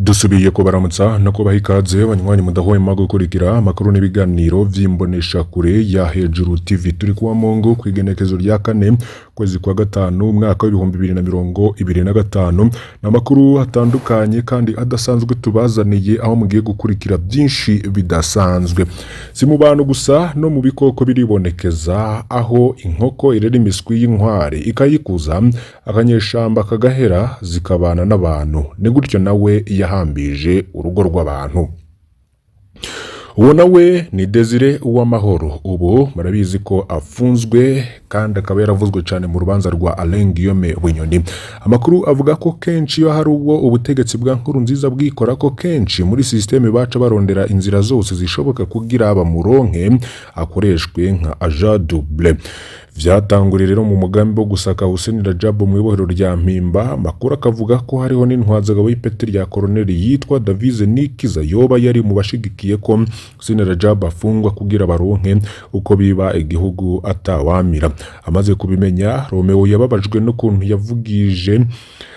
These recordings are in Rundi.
Dusubiye kubaramutsa no kubaha ikaze banywanyi mudahwema gukurikira amakuru n'ibiganiro vy'imboneshakure ya Hejuru TV. Turi kuwa Mungu kw'igenekezo rya kane kwezi kwa gatanu umwaka w'2025 n'amakuru atandukanye kandi adasanzwe tubazaniye aho mugiye gukurikira byinshi bidasanzwe. Si mu bantu gusa no mu bikoko biribonekeza aho inkoko irera imiswi y'inkware ikayikuza akanyeshamba kagahera zikabana n'abantu. Ni gutyo nawe yahambije urugo rw'abantu. Uwo nawe ni Desire Uwamahoro. Ubu murabizi ko afunzwe kandi akaba yaravuzwe cyane mu rubanza rwa Alain Guillaume Bunyoni. Amakuru avuga ko kenshi iyo hari ubwo ubutegetsi bwa Nkurunziza bwikora ko kenshi muri système baca barondera inzira zose zishoboka kugira bamuronke akoreshwe nka agent double. Vyatanguriye rero mu mugambi wo gusaka Hussein Rajab mu ibohero rya Mpimba. Amakuru akavuga ko hariho n'intwazagabo y'ipeti rya koroneli yitwa Davize Nikiza yoba yari mu bashigikiye ko Hussein Rajab afungwa kugira baronke uko biba igihugu atawamira. Amaze kubimenya, Romeo yababajwe n'ukuntu yavugije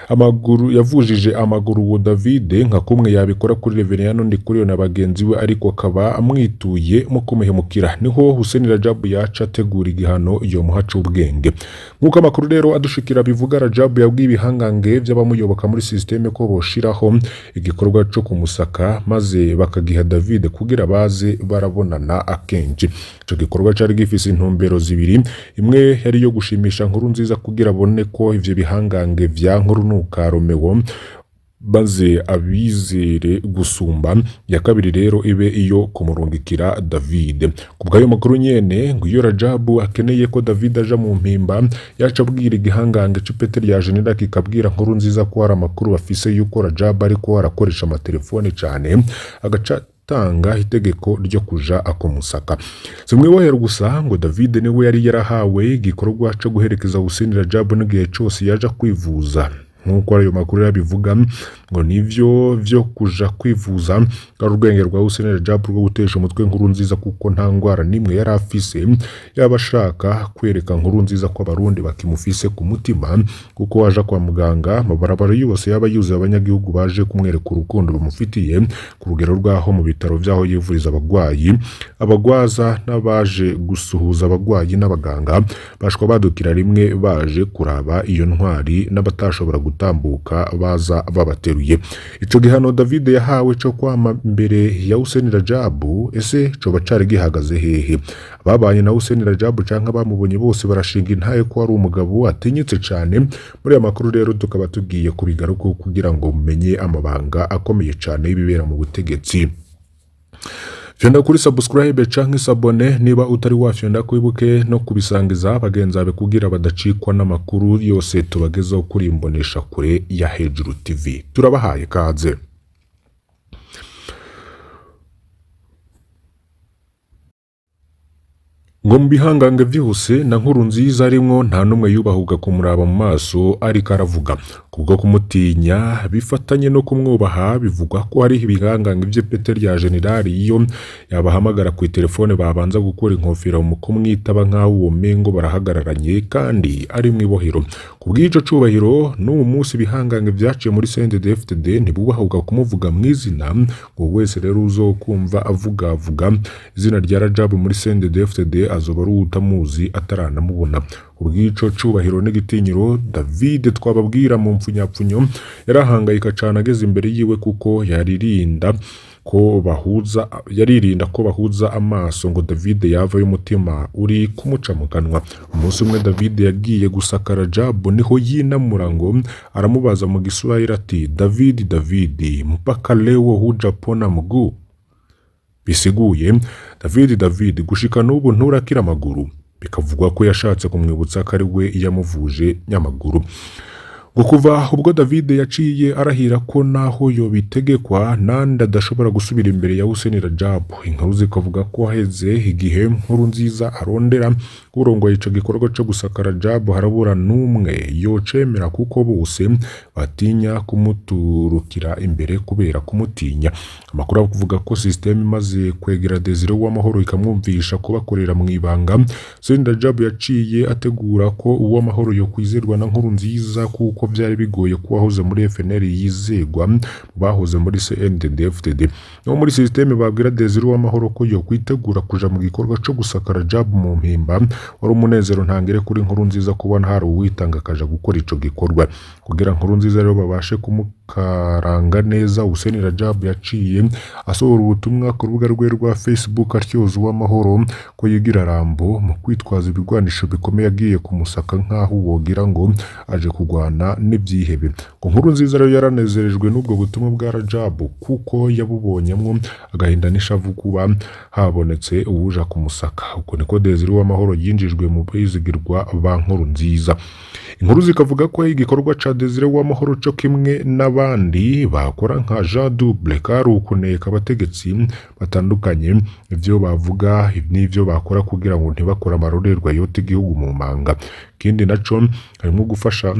amaguru yavujije amaguru uwo Davide nka kumwe yabikora kuri Reveriyano Ndikuriyo na bagenzi we, ariko akaba amwituye mu kumuhemukira. Niho Hussein Rajab yaca ategura igihano yomuha c'ubwenge. Nk'uko amakuru rero adushikira bivuga, Rajab yabwiye ibihangange vy'abamuyoboka muri système ko boshiraho igikorwa co kumusaka maze bakagiha David kugira baze barabonana akenshi. Ico gikorwa cari gifise intumbero zibiri: imwe yari iyo gushimisha Nkurunziza kugira abone ko ivyo bihangange vya Nkurunuka Romeo maze abizere gusumba, iya kabiri rero ibe iyo kumurungikira David. Ku bw'ayo makuru nyene, ngo iyo Rajabu akeneye ko David aja mu Mpimba, yaca abwira igihangange c'ipeti rya general kikabwira Nkurunziza ko hari amakuru bafise yuko Rajabu ariko arakoresha amatelefone cane, agaca tanga itegeko ryo kuja akumusaka. Si mw'ibohero gusa, ngo David niwe yari yarahawe igikorwa co guherekeza Hussein Rajabu n'igihe cose yaja kwivuza. Nk'uko ayo makuru yabivuga, ngo nivyo vyo kuja kwivuza ari urwenge rwa Hussein Rajab rwo gutesha umutwe Nkurunziza, kuko nta ngwara nimwe yari afise. Yaba ashaka kwereka Nkurunziza ko abarundi bakimufise ku mutima, kuko aja kwa muganga amabarabara yose yaba yuzuye abanyagihugu baje kumwereka urukundo bamufitiye, ku rugero rw'aho mu bitaro vy'aho yivuriza abagwayi, abagwaza n'abaje gusuhuza abagwayi n'abaganga bashwa badukira rimwe baje kuraba iyo ntwari, n'abatashobora gutambuka baza babateruye. Ico gihano David yahawe co kwama imbere ya Hussein Rajabu, ese coba cari gihagaze hehe? Ababanye na Hussein Rajabu canke abamubonye bose barashinga intahe ko ari umugabo atinyitse cane. Muri aya makuru rero tukaba tugiye kubigaruka kugira ngo mumenye amabanga akomeye cane y'ibibera mu butegetsi. Fyonda kuri subscribe canke s'abonner niba utari wafyonda, kwibuke no kubisangiza bagenzi bawe kugira badacikwa n'amakuru yose tubagezaho kuri imbonesha kure ya Hejuru TV. Turabahaye kaze. Ngo mu bihangange vyihuse na Nkurunziza arimwo, nta n'umwe yubahuka kumuraba mu maso ariko aravuga kubwo kumutinya bifatanye no kumwubaha. Bivugwa ko hari ibihangange vy'ipete rya generali iyo yabahamagara ku telefone babanza gukura inkofero mu kumwitaba nk'aho uwo mengo barahagararanye kandi ari mw'ibohero. Ku bw'ico cubahiro, n'uwu munsi ibihangange vyaciye muri CNDD-FDD ntibubahuka kumuvuga mw'izina. Ngo wese rero uzokumva avugavuga izina rya Rajabu muri CNDD-FDD azoba ari utamuzi ataranamubona. Ubw'ico cubahiro n'igitinyiro, David twababwira mu mpfunyapfunyo yarahangayika cane ageze imbere yiwe, kuko yaririnda ko bahuza amaso ngo David yava y'umutima uri kumuca mu kanwa. Umunsi umwe David yagiye gusaka Rajabu, niho yinamura ngo aramubaza mu Giswahili ati: "David, David, mpaka leo hujapona mguu?" Bisiguye: "David, David, gushika n'ubu nturakira amaguru?" Bikavugwa ko yashatse kumwibutsa ko ari we yamuvuje nyamaguru. Ngo kuva ubwo David yaciye arahira ko naho yobitegekwa nandi adashobora gusubira imbere ya Hussein Rajab. Inkuru zikavuga ko haheze igihe Nkurunziza arondera Urongoye ico gikorwa co gusaka Rajab harabura n'umwe yocemera, kuko bose batinya kumuturukira imbere kubera kumutinya. Amakuru avuga ko système imaze kwegera Desire Uwamahoro ikamwumvisha kubakorera mu ibanga, Hussein Rajab yaciye ategura ko Uwamahoro yokwizerwa na Nkurunziza, kuko vyari bigoye ko uwahoze muri FNL yizegwa mu bahoze muri CNDD-FDD. No muri système babwira Desire Uwamahoro ko yokwitegura kuja mu gikorwa co gusaka Rajab mu Mpimba. Wari umunezero ntangere kuri Nkurunziza kubona hari uwitanga akaja gukora ico gikorwa. Kugira Nkurunziza rero babashe kumukaranga neza, Hussein Rajab yaciye asohora ubutumwa ku rubuga rwe rwa Facebook atyoza Uwamahoro ko yigira Rambo mu kwitwaza ibigwanisho bikomeye agiye kumusaka, nk'aho wogira ngo aje kugwana n'ivyihebe. Ngo Nkurunziza rero yaranezerejwe n'ubwo butumwa bwa Rajab, kuko yabubonyemwo agahinda n'ishavu kuba habonetse uwuja kumusaka. Uko niko Desire Uwamahoro yinjijwe mu bizigirwa ba Nkurunziza. Inkuru zikavuga ko igikorwa ca Desire Uwamahoro co kimwe n'abandi bakora nka Jean Double kari ukuneka abategetsi batandukanye, ivyo bavuga n'ivyo bakora, kugira ngo ntibakore amarorerwa yota igihugu mu manga. Ikindi naco harimwo gufasha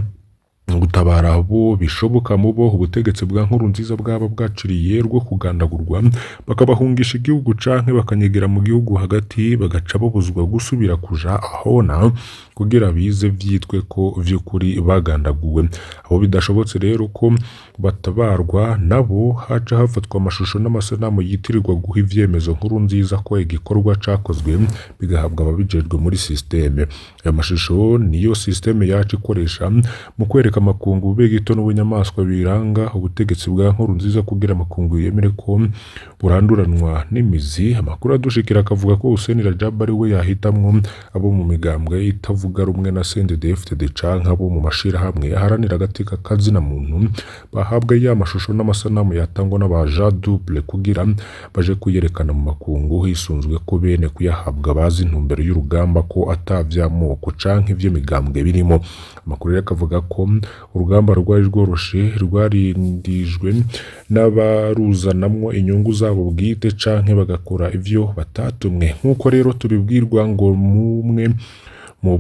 gutabara abo bishoboka mu bo ubutegetsi bwa Nkurunziza bwaba bwaciriye rwo kugandagurwa, bakabahungisha igihugu canke bakanyegera mu gihugu hagati, bagaca babuzwa gusubira kuja ahona kugira bize vyitwe ko vy'ukuri bagandaguwe. Abo bidashobotse rero ko batabarwa nabo, haca hafatwa amashusho n'amasanamu yitirirwa guha ivyemezo Nkurunziza ko igikorwa cakozwe, bigahabwa ababijejwe muri système. Ayo mashusho niyo système yacu ikoresha mu kwereka amakungu ububegito n'ubunyamaswa biranga ubutegetsi bwa Nkurunziza, kugira amakungu yemere ko buranduranwa n'imizi. Amakuru adushikira akavuga ko Hussein Rajab ari we yahitamwo abo mu migambwe itavuga rumwe na CNDD-FDD canke abo mu mashirahamwe aharanira agateka kazina muntu, bahabwa ya mashusho n'amasanamu yatangwa n'aba Jean Double kugira baje kuyerekana mu makungu, hisunzwe ko bene kuyahabwa bazi intumbero y'urugamba, ko atavy'amoko canke ivy'imigambwe birimo. Amakuru rero akavuga ko urugamba rwari rworoshe rwarindijwe n'abaruzanamwo inyungu zabo bwite canke bagakora ivyo batatumwe. Nk'uko rero tubibwirwa, ngo mumwe mu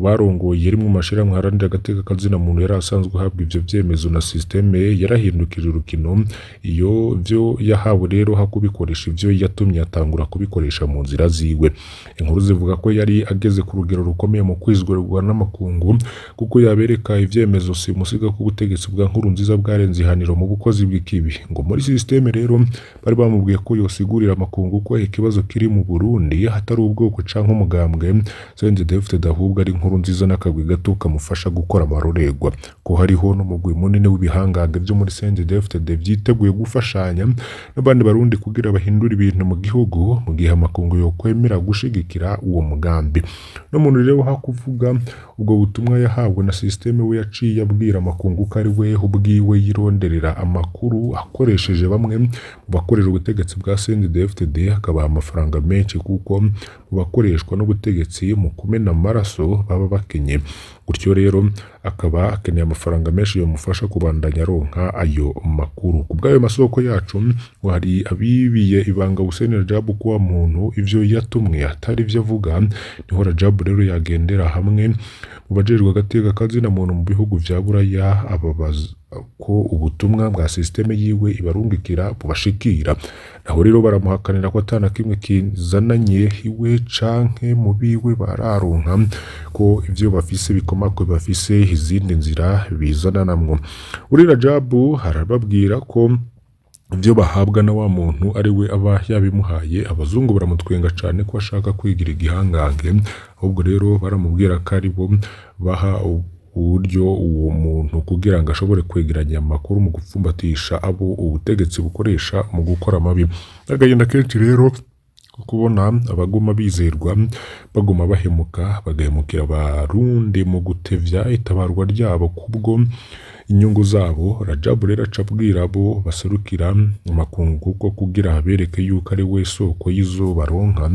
barongoye rimwe mu mashirahamwe aharanira agateka kazina muntu yari asanzwe ahabwa ivyo vyemezo na système, yarahindukije urukino. Iyo vyo yahawe rero, ha kubikoresha ivyo yatumye, atangura kubikoresha mu nzira ziwe. Inkuru zivuga ko yari ageze ku rugero rukomeye mu kwizerwa n'amakungu, kuko yabereka ivyemezo simusiga ko ubutegetsi bwa Nkurunziza bwarenze ihaniro mu bukozi bw'ikibi. Ngo muri système rero bari bamubwiye ko yosigurira amakungu ko ikibazo kiri mu Burundi hatari ubwoko canke umugambwe CNDD-FDD, ahubwo ari Nkurunziza n'akagwi gato kamufasha gukora amarorerwa, ko hariho n'umugwi munini w'ibihangange vyo muri CNDD-FDD vyiteguye gufashanya n'abandi barundi kugira bahindure ibintu mu gihugu, mu gihe amakungu yokwemera gushigikira uwo mugambi. No muntu rero ha kuvuga ubwo butumwa yahabwe na système, we yaciye abwira amakungu ko ari we ubwiwe yironderera amakuru akoresheje bamwe mu bakorera ubutegetsi bwa CNDD-FDD, akabaha amafaranga menshi, kuko mu bakoreshwa n'ubutegetsi mu kumena amaraso baba bakenye. Gutyo rero akaba akeneye amafaranga menshi yomufasha kubandanya aronka ayo makuru. Ku bw'ayo masoko yacu, ngo hari abibiye ibanga Hussein Rajab ko wa muntu ivyo yatumwe atari ivyo avuga. Niho Rajab rero yagendera hamwe mu bajejwe agateka kazina muntu mu bihugu vya Buraya, ababaza ko ubutumwa bwa système yiwe ibarungikira bubashikira. Naho rero baramuhakanira ko atana kimwe kizananye iwe canke mu biwe bararonka, ko ivyo bafise bikomako bafise izindi nzira bizananamwo. Uri Rajabu arababwira ko ibyo bahabwa na wa muntu ari we aba yabimuhaye. Abazungu baramutwenga cane ko ashaka kwigira igihangange, ahubwo rero baramubwira ko ari bo baha uburyo uwo muntu kugira ngo ashobore kwegeranya amakuru mu gupfumbatisha abo ubutegetsi bukoresha mu gukora amabi. Agahinda kenshi rero ko kubona abaguma bizerwa baguma bahemuka, bagahemukira abarundi mu gutevya itabarwa ryabo kubwo inyungu zabo. Rajabu rero aca abwira abo baserukira amakungu ko kugira bereke yuko ari we soko y'izo baronka,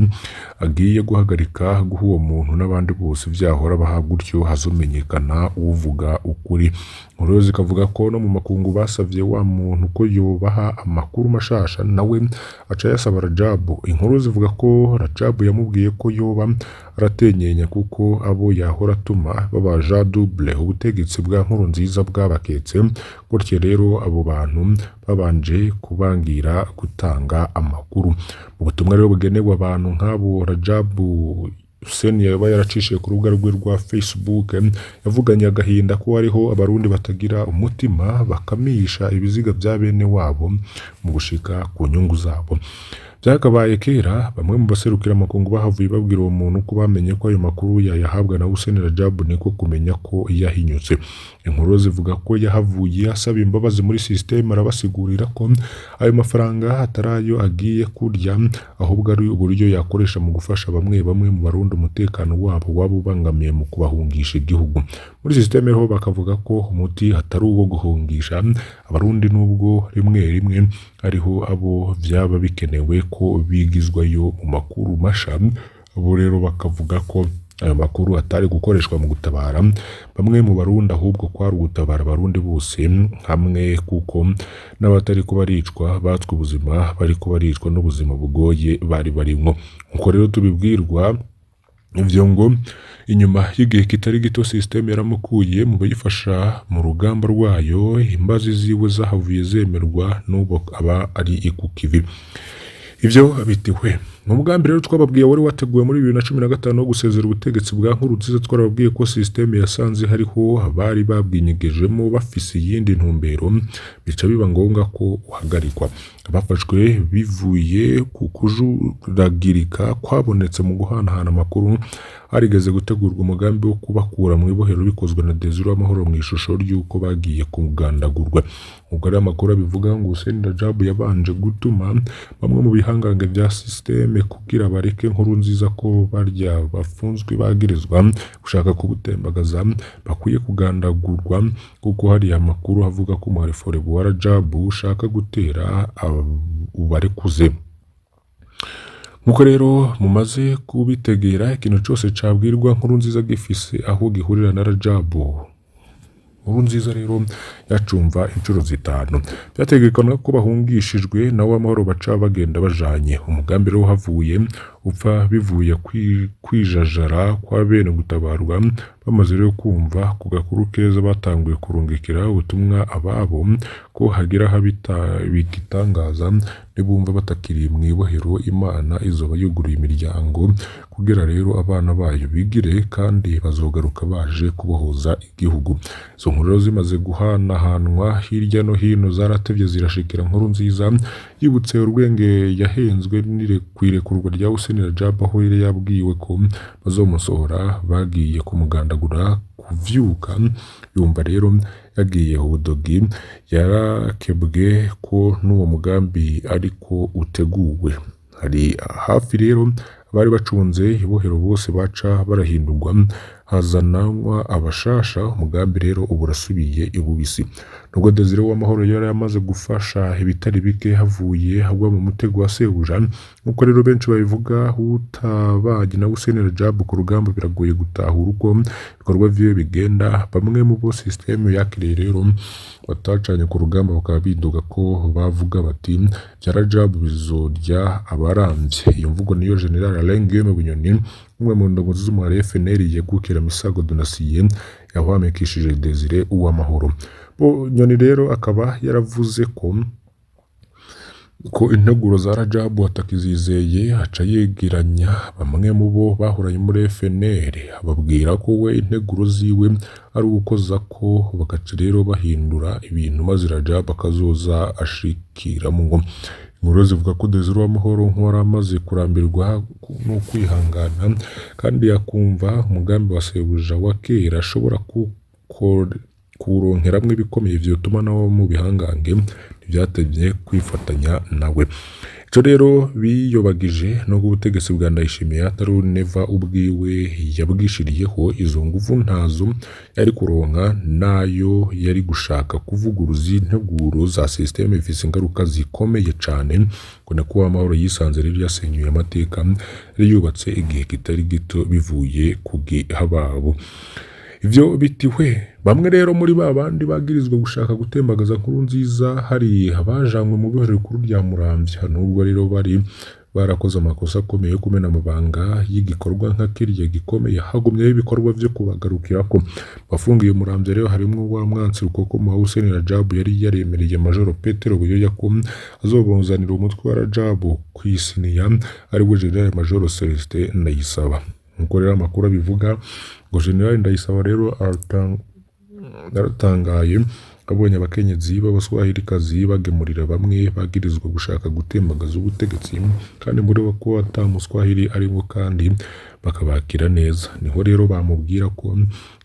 agiye guhagarika guha uwo muntu n'abandi bose vyahora baha, gutyo hazomenyekana uvuga ukuri. Inkuru zikavuga ko no mu makungu basavye wa muntu ko yobaha amakuru mashasha, nawe aca yasaba Rajabu. Inkuru zivuga ko Rajabu yamubwiye ko yoba aratenyenya kuko abo yahora atuma baba ja double ubutegetsi bwa Nkurunziza bwabaketse, gutyo rero abo bantu babanje kubangira gutanga amakuru. Mu butumwa rero bugenewe abantu nk'abo, Rajabu Hussein yaba yaracishije ku rubuga rwe rwa Facebook, yavuganye agahinda ko hariho abarundi batagira umutima bakamisha ibiziga vya bene wabo mu gushika ku nyungu zabo. Byakabaye kera bamwe mu baserukira amakungu bahavuye babwira uwo muntu ko bamenye ko ayo makuru yayahabwa na Hussein Rajabu, niko kumenya ko yahinyutse. Inkuru zivuga ko yahavuye asaba imbabazi muri system, arabasigurira ko ayo mafaranga atari ayo agiye kurya, ahubwo ari uburyo yakoresha mu gufasha bamwe bamwe mu barundi umutekano wabo waba ubangamiye mu kubahungisha igihugu. Muri system ho bakavuga ko umuti atari uwo guhungisha abarundi, nubwo rimwe rimwe hariho abo vyaba bikenewe ko bigizwayo mu makuru masha. Abo rero bakavuga ko ayo makuru atari gukoreshwa mu gutabara bamwe mu barundi, ahubwo kwari ugutabara abarundi bose hamwe, kuko n'abatari ko baricwa batswe ubuzima bariko baricwa n'ubuzima bugoye bari barimwo. Nkuko rero tubibwirwa ivyo, ngo inyuma y'igihe kitari gito system yaramukuye mu bayifasha mu rugamba rwayo, imbazi ziwe zahavuye zemerwa n'ubu aba ari ikukivi. Ivyo bitiwe mu mugambi rero twababwiye wari wateguwe muri 2015 wo gusezera ubutegetsi bwa Nkurunziza, twarababwiye ko system yasanze hariho abari babwinyegejemo bafise iyindi ntumbero, bica biba ngombwa ko uhagarikwa. Abafashwe bivuye ku kujuragirika kwabonetse mu guhanahana amakuru, harigeze gutegurwa umugambi wo kubakura mu ibohero bikozwe na Desire Uwamahoro mu ishusho ry'uko bagiye kugandagurwa. Ubwo rero amakuru abivuga ngo Hussein Rajabu yabanje gutuma bamwe mu bihangange vya system kugira bareke Nkurunziza ko barya bafunzwe bagirizwa gushaka kubutembagaza bakwiye kugandagurwa, kuko hari amakuru avuga ko umuharifore wa Rajabu ushaka gutera ubarekuze. Nkuko rero mumaze kubitegera, ikintu cose cabwirwa Nkurunziza gifise aho gihurira na Rajabu. Nkurunziza rero yacumva inshuro zitanu. Byategekana ko bahungishijwe na Uwamahoro baca bagenda bajanye. Umugambi rero uhavuye upfa bivuye kwijajara kwa bene gutabarwa. Bamaze rero kumva ku gakuru keza, batanguye kurungikira ubutumwa ababo ko hagira bigitangaza nibumva batakiri mu ibohero, Imana izoba yuguruye imiryango kugira rero abana bayo bigire kandi bazogaruka baje kubohoza igihugu. Izo nkuru rero zimaze guhanahanwa hirya no hino zaratevye zirashikira Nkurunziza, yibutse urwenge yahenzwe kw'irekurwa rya Hussein Rajabu, aho yari yabwiwe ko bazomusohora bagiye kumugandagura kuvyuka, yumva rero yagiye ubudogi, yarakebwe ko n'uwo mugambi ariko uteguwe. Hari hafi rero abari bacunze ibohero bose baca barahindurwa, hazananwa abashasha. Umugambi rero ubu urasubiye ibubisi. Nubwo Desire Uwamahoro yari amaze gufasha ibitari bike, havuye agwa mu mutego wa sebuja. Nkuko rero benshi babivuga, utabaye na Hussein Rajabu ku rugamba biragoye gutahura uko ibikorwa vyiwe bigenda. Bamwe mu bo system yakiriye rero batacanye ku rugamba bakaba bidoga ko bavuga bati vya Rajabu bizorya abaramvye. Iyo mvugo niyo General Alain Guillaume Bunyoni, umwe mu ndongozi z'umuhari FNL yegukira Misago Donatien, yahwamikishije Desire Uwamahoro. Bunyoni rero akaba yaravuze ko integuro za Rajabu atakizizeye, aca yegeranya bamwe mu bo bahoranye muri FNL, ababwira ko we integuro ziwe ari ugukoza ko, bagaca rero bahindura ibintu maze Rajabu akazoza ashikiramwo. Inkuru zivuga ko Desire Uwamahoro nk'uwari amaze kurambirwa no kwihangana kandi akumva umugambi wa sebuja wa kera ashobora kuwuronkeramwo ibikomeye vyotuma nawe mu bihangange, ntivyatemye kwifatanya nawe. Ico rero biyobagije no ubutegetsi bwa Ndayishimiye atari Neva ubwiwe yabwishiriyeho izo nguvu ntazo yari kuronka nayo yari gushaka kuvuguruza integuro za systeme bifise ingaruka zikomeye cane ngo nako amahoro yisanze rero yasenyuye amateka yari yubatse igihe kitari gito bivuye ku gihababo. Ivyo bitihwe bamwe rero muri ba bandi bagirizwa gushaka gutembagaza Nkurunziza hari abajanywe mu bibohero bikuru rya Muramvya nubwo rero bari barakoze amakosa akomeye yo kumena amabanga y'igikorwa nka kiriya gikomeye hagumyeho ibikorwa vyo kubagarukirako. Bafungiye Muramvya rero harimwo wa mwansi Rukokoma Hussein Rajabu yari yaremereye Majoro Petero Buyoya ko azobonzanira umutwe wa Rajabu kw'isiniya ariwe General Majoro Celestin Ndayisaba. Nkuko rero amakuru abivuga ngo General Ndayisaba rero yaratangaye abonye abakenyezi b'abaswahilikazi bagemurira bamwe bagirizwa gushaka gutembagaza ubutegetsi kandi muri bo ko ata muswahili arimwo kandi bakabakira neza. Niho rero bamubwira ko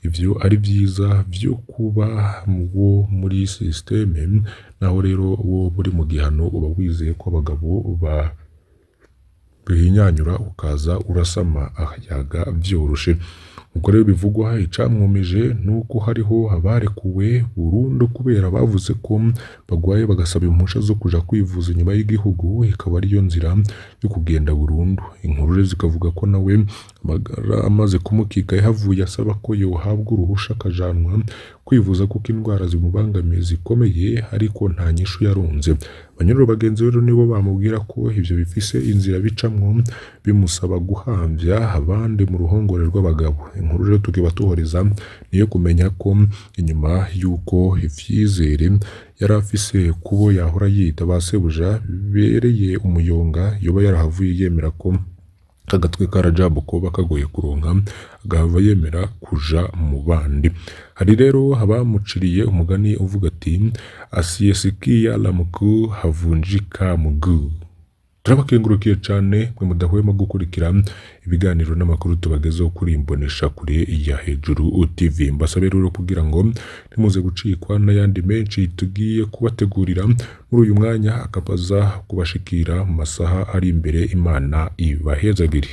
ivyo ari vyiza vyo kuba wo muri systeme naho rero wo buri mu gihano uba wizeye ko abagabo ba bihinyanyura ukaza urasama akayaga vyoroshe. Nkuko rero bivugwa icamwumije nuko hariho abarekuwe burundu kubera bavuze ko bagwaye bagasaba impusha zo kuja kwivuza inyuma y'igihugu ikaba ariyo nzira yo kugenda burundu. Inkuru rero zikavuga ko nawe amagara amaze kumukika yahavuye asaba ko yohabwa uruhusha akajanwa kwivuza kuko indwara zimubangamiye zikomeye ariko nta nyishu yaronze. Abanyororo bagenzi be rero nibo bamubwira ko ivyo bifise inzira bicamwo bimusaba guhamvya abandi mu ruhongore rw'abagabo. Inkuru rero tukiba tuhoreza niyo kumenya ko inyuma y'uko ivyizere yari afise kubo yahora yita ba sebuja bibereye umuyonga yoba yarahavuye yemera ko agatwe ka Rajabu koba kagoye kuronka agahava yemera kuja mu bandi. Hari rero abamuciriye umugani uvuga ati asiyesikia la mkuu havunjika mguu. Turabakengurukiye cane mwe mudahwema gukurikira ibiganiro n'amakuru tubagezaho kuri imbonesha kure ya Hejuru TV. Mbasabe rero kugira ngo ntimuze gucikwa n'ayandi menshi tugiye kubategurira muri uyu mwanya akabaza kubashikira mu masaha ari imbere. Imana ibahezagire.